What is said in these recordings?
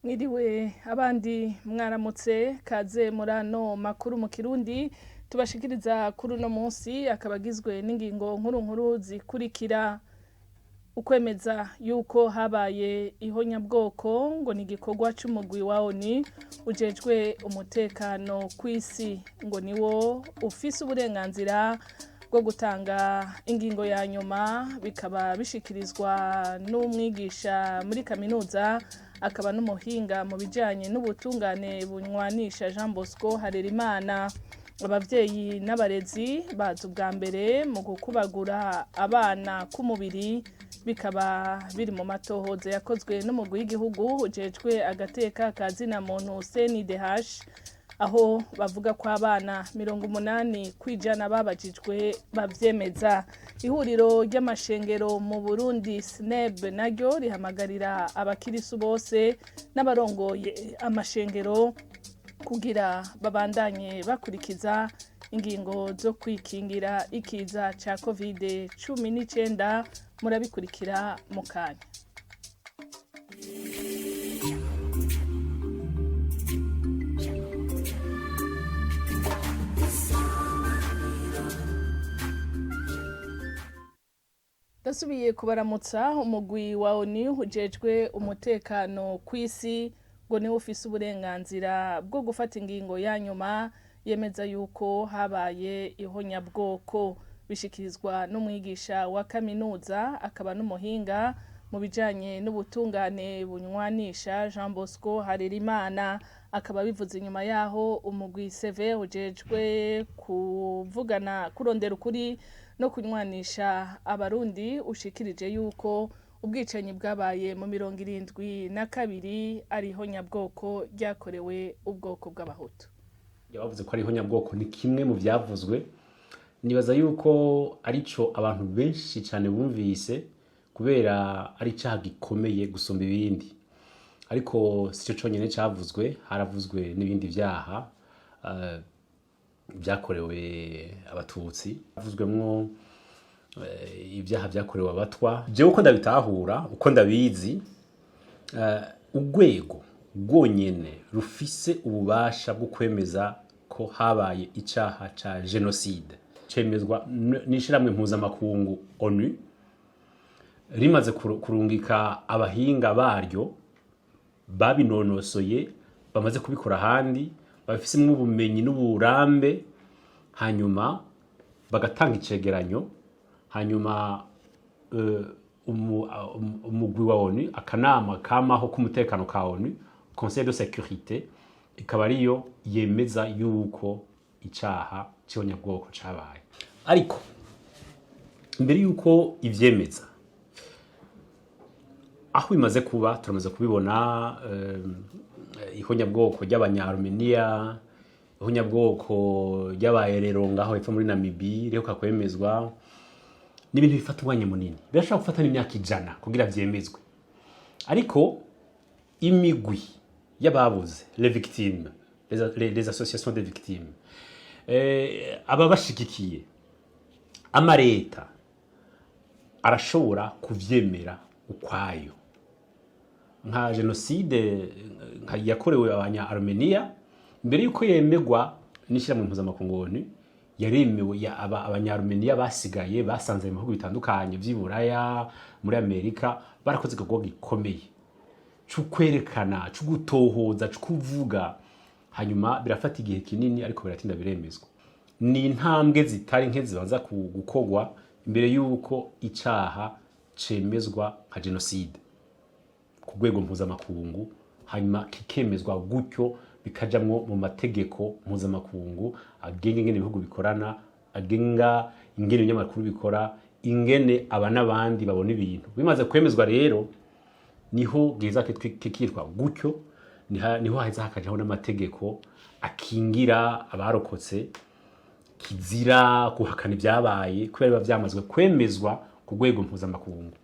Mwiriwe abandi mwaramutse, kaze muri ano makuru mu Kirundi tubashikiriza kuri uno munsi, akaba agizwe n'ingingo nkuru nkuru zikurikira: ukwemeza yuko habaye ihonyabwoko ngo ni igikorwa c'umugwi wa ONU ujejwe umutekano kw'isi, ngo niwo ufise uburenganzira bwo gutanga ingingo ya nyuma, bikaba bishikirizwa n'umwigisha muri kaminuza akaba n'umuhinga mu bijanye n'ubutungane bunywanisha, Jean Bosco Harerimana. Abavyeyi n'abarezi baza ubwa mbere mu gukubagura abana k'umubiri, bikaba biri mu matohoza yakozwe n'umugwi w'igihugu ujejwe agateka ka zina muntu CNIDH, aho bavuga ko abana 80% babajijwe bavyemeza. Ihuriro ry'amashengero mu Burundi SNEB naryo rihamagarira abakirisu bose n'abarongoye amashengero kugira babandanye bakurikiza ingingo zo kwikingira ikiza ca Covid-19. Murabikurikira mu kanya. Ndasubiye kubaramutsa. Umugwi wa ONU ujejwe umutekano kw'isi ngo niwo ufise uburenganzira bwo gufata ingingo ya nyuma yemeza yuko habaye ihonyabwoko, bishikirizwa n'umwigisha wa kaminuza akaba n'umuhinga mu bijanye n'ubutungane bunywanisha, Jean Bosco Harerimana. Akaba abivuze inyuma yaho umugwi Seve ujejwe kuvugana, kurondera ukuri no kunywanisha Abarundi ushikirije yuko ubwicanyi bwabaye mu 72 ari ihonyabwoko ryakorewe ubwoko bw'Abahutu. Bavuze ko ari ihonyabwoko ni kimwe mu vyavuzwe. Nibaza yuko arico abantu benshi cane bumvise, kubera ari icaha gikomeye gusumba ibindi, ariko sico conyene cavuzwe. Haravuzwe n'ibindi vyaha vyakorewe Abatutsi, havuzwemwo ibyaha vyakorewe Abatwa. Jewe uko ndabitahura, uko ndabizi, urwego rwonyene rufise ububasha bwo kwemeza ko habaye icaha ca jenoside cemezwa n'ishirahamwe mpuzamakungu ONU, rimaze kurungika abahinga baryo babinonosoye, bamaze kubikora ahandi, babifisemwo ubumenyi n'uburambe, hanyuma bagatanga icegeranyo. Hanyuma umugwi wa ONU, akanama kamaho k'umutekano ka ONU, Conseil de sécurité, ikaba ariyo yemeza yuko icaha c'ihonyabwoko cabaye. Ariko mbere yuko ivyemeza, aho bimaze kuba, turamaze kubibona, ihonyabwoko ry'Abanyarumeniya, ihonyabwoko ry'Abaherero ngaho hepfo muri Namibi riheruka kwemezwa, ni ibintu bifata umwanya munini, birashobora gufata n'imyaka 100 kugira vyemezwe. Ariko imigwi y'ababuze, les victimes, les associations de victimes, ababashigikiye, amareta arashobora kuvyemera ukwayo. Nka jenoside nka yakorewe Abanya Armenia, mbere yuko yemegwa n'ishirahamwe mpuzamakungu ONU, yaremewe ya Abanya-Armenia basigaye basanze mu bihugu bitandukanye vy'i Buraya, muri Amerika, barakoze igikorwa gikomeye c'ukwerekana, c'ugutohoza, c'ukuvuga. Hanyuma birafata igihe kinini, ariko biratinda biremezwa. Ni intambwe zitari nke zibanza gukorwa imbere y'uko icaha cemezwa nka jenoside ku rwego mpuzamakungu, hanyuma kikemezwa gutyo, bikajamwo mu mategeko mpuzamakungu agenga ingene ibihugu bikorana, agenga ingene ibinyamakuru bikora, ingene aba n'abandi babona ibintu. Bimaze kwemezwa rero, niho giheza kikitwa gutyo, niho haheza hakajaho n'amategeko akingira abarokotse, kizira guhakana ibyabaye kubera biba vyamazwe kwemezwa ku rwego mpuzamakungu.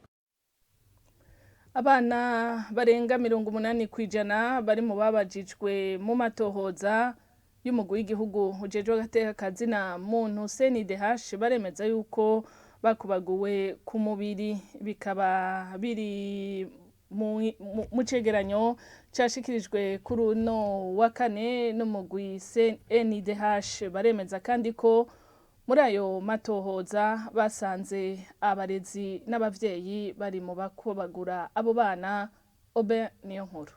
Abana barenga 80% bari mu babajijwe mu matohoza y'umugwi w'igihugu ujejwe agateka ka zina muntu CNIDH baremeza yuko bakubaguwe ku mubiri, bikaba biri Mu cegeranyo cashikirijwe kuri uno wa kane n'umugwi CNIDH, baremeza kandi ko muri ayo matohoza basanze abarezi n'abavyeyi bari mu bakubagura abo bana. Obe niyo nkuru.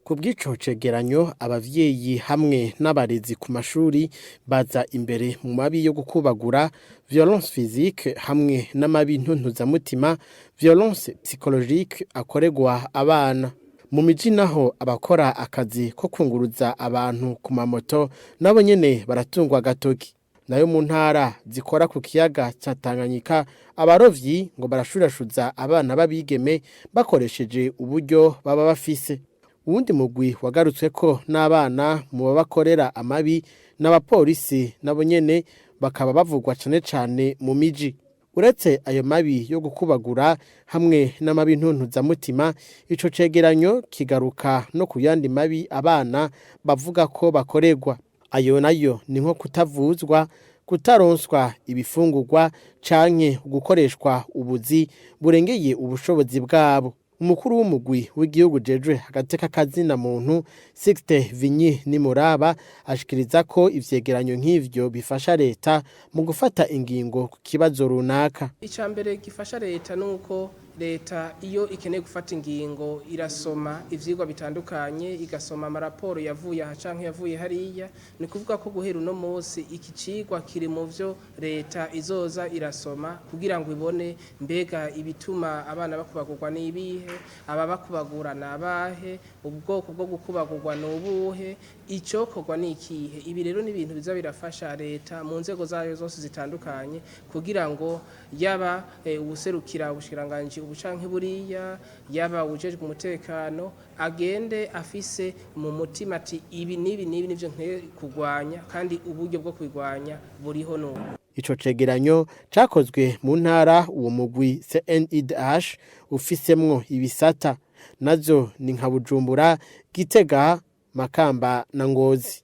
Ku bw'ico cegeranyo, abavyeyi hamwe n'abarezi ku mashuri baza imbere mu mabi yo gukubagura, violence physique, hamwe n'amabi ntuntuzamutima, violence psychologique, akorerwa abana. Mu miji naho, abakora akazi ko kunguruza abantu ku mamoto nabo nyene baratungwa agatoki. Nayo mu ntara zikora ku kiyaga ca Tanganyika, abarovyi ngo barashurashuza abana b'abigeme bakoresheje uburyo baba bafise. Uwundi mugwi wagarutswe ko n'abana mu babakorera amabi n'abapolisi, nabo nyene bakaba bavugwa cane cane mu miji. Uretse ayo mabi yo gukubagura hamwe n'amabi ntuntuzamutima, ico cegeranyo kigaruka no ku yandi mabi abana bavuga ko bakorerwa. Ayo nayo ni nko kutavuzwa, kutaronswa ibifungurwa canke gukoreshwa ubuzi burengeye ubushobozi bwabo. Umukuru w'umugwi w'igihugu ujejwe agateka kazina muntu, Sixte Vinyi Nimuraba, ashikiriza ko ivyegeranyo nk'ivyo bifasha leta mu gufata ingingo ku kibazo runaka. Icya mbere gifasha leta ni uko leta iyo ikeneye gufata ingingo irasoma ivyigwa bitandukanye, igasoma amaraporo yavuye aha canke yavuye hariya. Ni kuvuga ko guhera uno munsi iki cigwa kiri mu vyo leta izoza irasoma kugira ngo ibone mbega ibituma abana bakubagurwa n'ibihe, aba bakubagura ni abahe, ubwoko bwo gukubagurwa ni ubuhe, icokorwa ni ikihe. Ibi rero ni ibintu biza birafasha leta mu nzego zayo zose zitandukanye kugira ngo yaba uwuserukira ubushikiranganji ubu canke buriya, yaba uwujejwe umutekano, agende afise mu mutima ati ibi n'ibi n'ibi nivyo nkwiye kurwanya, kandi uburyo bwo kubirwanya buriho n'ubu. Ico cegeranyo cakozwe mu ntara uwo mugwi CNIDH ufisemwo ibisata, nazo ni nka Bujumbura, Gitega, Makamba na Ngozi.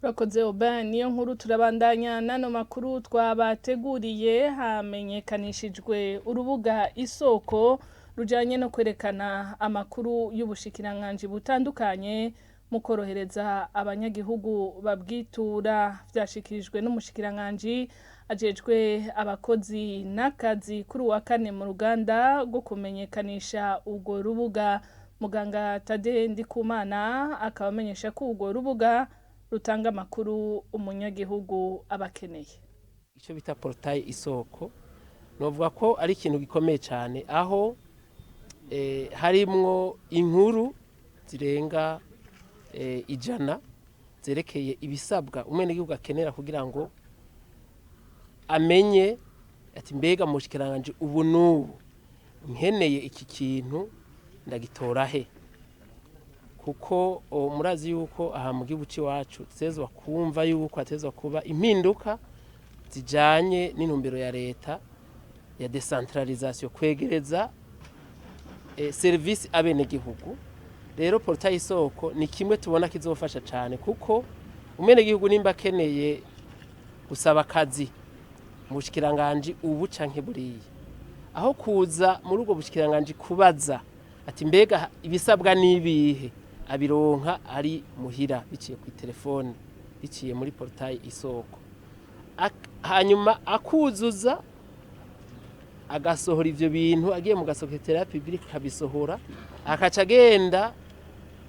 Urakoze Aubin niyo nkuru. Turabandanya n'ano makuru twabateguriye. Hamenyekanishijwe urubuga Isoko rujanye no kwerekana amakuru y'ubushikiranganji butandukanye mu korohereza abanyagihugu babwitura. Vyashikirijwe n'umushikiranganji ajejwe abakozi n'akazi kuri uwa kane mu ruganda rwo kumenyekanisha urwo rubuga. Muganga Tade Ndikumana akaba amenyesha ko urwo rubuga rutanga amakuru umunyagihugu aba akeneye. Icyo bita portail Isoko, novuga ko ari ikintu gikomeye cyane, aho harimwo inkuru zirenga 100 zerekeye ibisabwa umwenegihugu akenera kugira ngo amenye ati mbega mu bushikiranganji ubu n'ubu nkeneye iki kintu ndagitora he? Kuko murazi yuko aha mu gihugu c'iwacu tutezwa kumva yuko hatezwa kuba impinduka zijanye n'intumbero ya leta ya décentralisation, kwegereza service abenegihugu. Rero portail Isoko ni kimwe tubona kizofasha cyane, kuko umwenegihugu nimba akeneye gusaba akazi mu bushikiranganji ubu canke buriya, aho kuza muri ubwo bushikiranganji kubaza ati mbega ibisabwa n'ibihe, abironka ari muhira biciye ku telefone, biciye muri portail Isoko. Hanyuma akuzuza, agasohora ivyo bintu, agiye mu gasecrétariat public akabisohora, akaca agenda,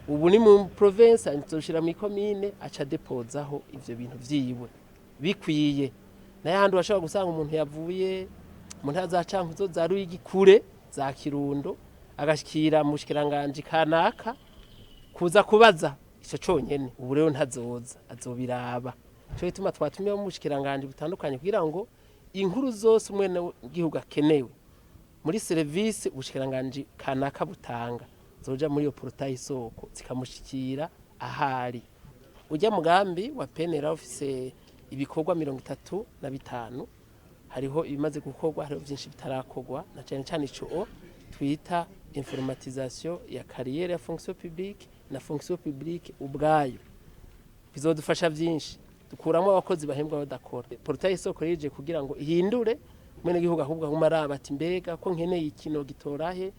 ubu ni mu province, azoshira mu ikomine, aca depozaho ivyo bintu vyiwe bikwiye. N'ayandi washobora gusanga umuntu yavuye mu ntara za Cankuzo, za Ruyigi, kure za Kirundo, agashikira mu bushikiranganji kanaka kuza kubaza ico conyene. Ubu rero ntazoza, azobiraba. Ico gituma twatumye mu bushikiranganji butandukanye kugira ngo inkuru zose umwene gihugu akenewe muri serivisi ubushikiranganji kanaka butanga zoja muri iyo portail Isoko, zikamushikira ahari. Ujya mugambi wa PNR ufise ibikorwa 35. Hariho ibimaze gukorwa, hariho byinshi bitarakorwa, na cyane cyane ico twita informatisation ya carrière ya fonction publique na fonction publique ubwayo. Bizodufasha byinshi, dukuramo abakozi bahembwa badakora. Portail Isoko rije kugira ngo ihindure mwene gihugu, ahubwo aguma araba ati mbega ko nkeneye ikino gitorahe?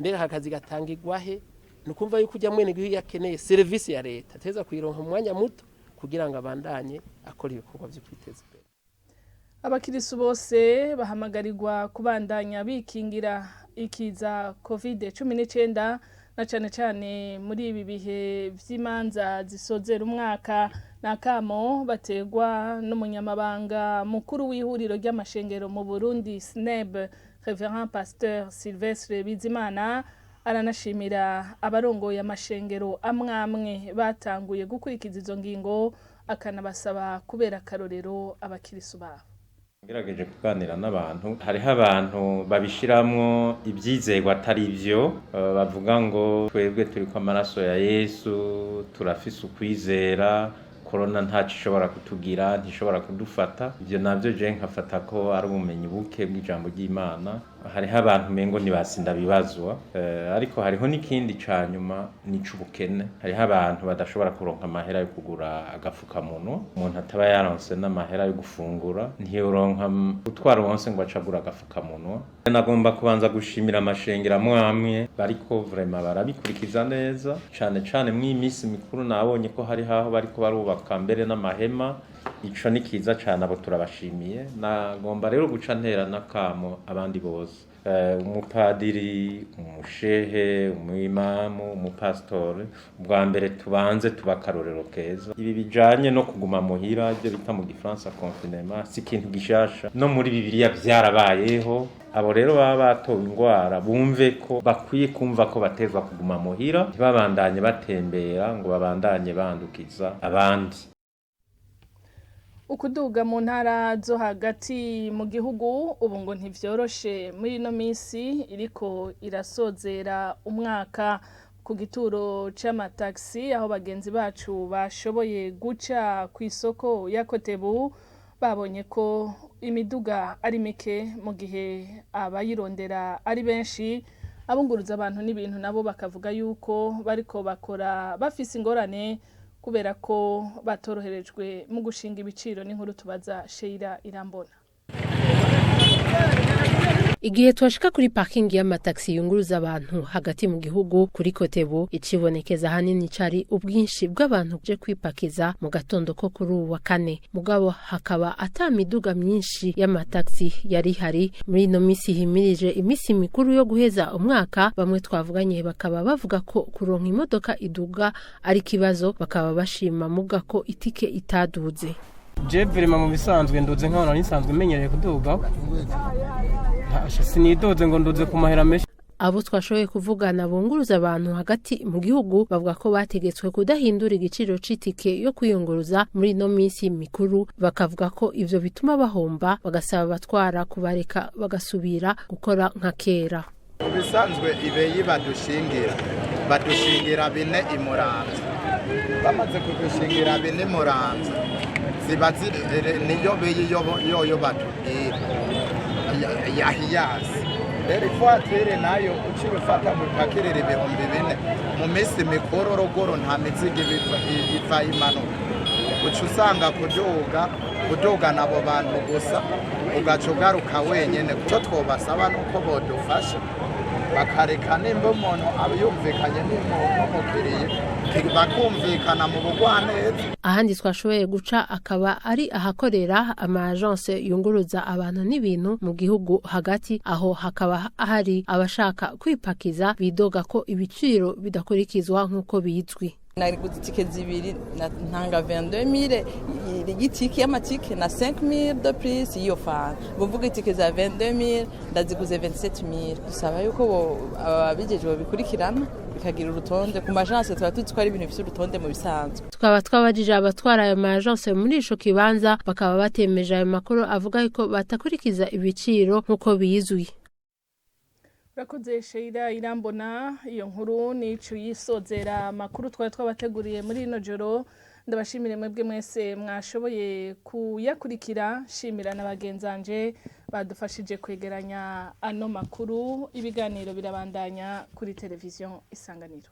Mbega aka kazi gatangirwa he? Ni ukumva yuko ujya mwene gihugu akeneye serivisi ya leta ateza kuyironka mu mwanya muto kugira ngo abandanye akora ibikorwa byo kwiteza imbere. Abakirisu bose bahamagarirwa kubandanya bikingira ikiza COVID-19, na cane cane muri ibi bihe vy'imanza zisozera umwaka. Nakamo bategwa n'umunyamabanga mukuru w'ihuriro ry'amashengero mu Burundi SNEB, Reverend Pasteur Sylvestre Bizimana. Aranashimira abarongoye amashengero amwamwe batanguye gukurikiza izo ngingo, akanabasaba kubera akarorero abakirisu babo. Ngerageje kuganira n'abantu, hariho abantu babishiramwo ivyizerwa atari vyo, bavuga ngo twebwe turiko amaraso ya Yesu, turafise ukwizera, korona ntaco ishobora kutugira, ntishobora kudufata. Ivyo navyo je nkafata ko ari ubumenyi buke bw'ijambo ry'Imana. Hariho abantu umengo ntibasinda bibazwa, ariko hariho n'ikindi ca nyuma, n'icubukene. Hariho abantu badashobora kuronka amahera yo kugura agafukamunwa. Umuntu ataba yaronse n'amahera yo gufungura ntiyoronka utwara wonse ngo acagura agafukamunwa. Nagomba kubanza gushimira amashengero amwe bariko vraiment barabikurikiza neza, cane cane mw'iyi minsi mikuru. Nabonye ko hari haho bariko barubaka mbere n'amahema. Ico ni kiza cane, abo turabashimiye. Nagomba rero guca ntera n'akamo abandi bose, umupadiri, umushehe, umuimamu, umupasitori, ubwa mbere tubanze tuba akarorero keza. Ibi bijanye no kuguma muhira, ibyo bita mu gifaransa confinement, si ikintu gishasha, no muri Bibiliya vyarabayeho. Abo rero baba batowe ingwara bumve ko bakwiye kumva ko batezwa kuguma muhira, ntibabandanye batembera ngo babandanye bandukiza abandi. Ukuduga mu ntara zo hagati mu gihugu ubu ngo ntivyoroshe muri ino minsi iriko irasozera umwaka. Ku gituro c'amataxi aho bagenzi bacu bashoboye guca ku isoko ya Kotebu, babonye ko imiduga ari mike mu gihe abayirondera ari benshi. Abunguruza abantu n'ibintu nabo bakavuga yuko bariko bakora bafise ingorane kubera ko batoroherejwe mu gushinga ibiciro. N'inkuru tubaza Sheila Irambona. Igihe twashika kuri parking y'amataxi yunguruza abantu hagati mu gihugu kuri Kotebu, icibonekeza hanini cari ubwinshi bw'abantu je kwipakiza mu gatondo ko kuri uwu wa kane, mugabo hakaba ata miduga myinshi y'amataxi yari hari muri ino misi himirije imisi mikuru yo guheza umwaka. Bamwe twavuganye bakaba bavuga ko kuronka imodoka iduga ari ikibazo, bakaba bashima muga ko itike itaduze. Je vraiment mu bisanzwe nduze nk'aho nari nsanzwe menyereye kuduga, sinidoze ngo nduze ku mahera menshi. Abo twashoboye kuvugana bunguruza abantu hagati mu gihugu bavuga ko bategetswe kudahindura igiciro c'itike yo kwiyunguruza muri ino minsi mikuru, bakavuga ko ivyo bituma bahomba, bagasaba abatwara kubareka bagasubira gukora nka kera. Mu bisanzwe ibeyi badushingira 4 imuramvya. Bamaze kudushingira 4 imuramvya, ziba niyo beyi yoyo batubwira yahiyasi. Rero ivatiri nayo uciye ufata mupakirira 4000 mu minsi mikuru, ruguru nta mizigo iva imanuka, uca usanga kudugana abo bantu gusa, ugaca ugaruka wenyene. Ico twobasaba nuko bodufasha bakareka, nimba umuntu yumvikanye n'umukiriya bakumvikana mu bugwaneza. Ahandi twashoboye guca akaba ari ahakorera ama agence yunguruza abantu n'ibintu mu gihugu hagati, aho hakaba hari abashaka kwipakiza bidoga ko ibiciro bidakurikizwa nk'uko bizwi. Nariguze itike zibiri, ntanga 22000 y'itike y'amatike na 5000 de plus y'iyo fanta, buvuga itike za 22000 ndaziguze 27000. Dusaba yuko ababijejwe babikurikirana bikagira urutonde ku majanse, tuba tuzi ko ari ibintu bifite urutonde mu bisanzwe. Tukaba twabajije abatwara ayo majanse muri ico kibanza, bakaba batemeje ayo makuru avuga yuko batakurikiza ibiciro nk'uko bizwi. Urakoze Sheila Irambona. Iyo nkuru nico yisozera amakuru twari twabateguriye muri ino joro. Ndabashimire mwebwe mwese mwashoboye kuyakurikira, shimira na bagenzanje badufashije kwegeranya ano makuru. Ibiganiro birabandanya kuri televiziyo Isanganiro.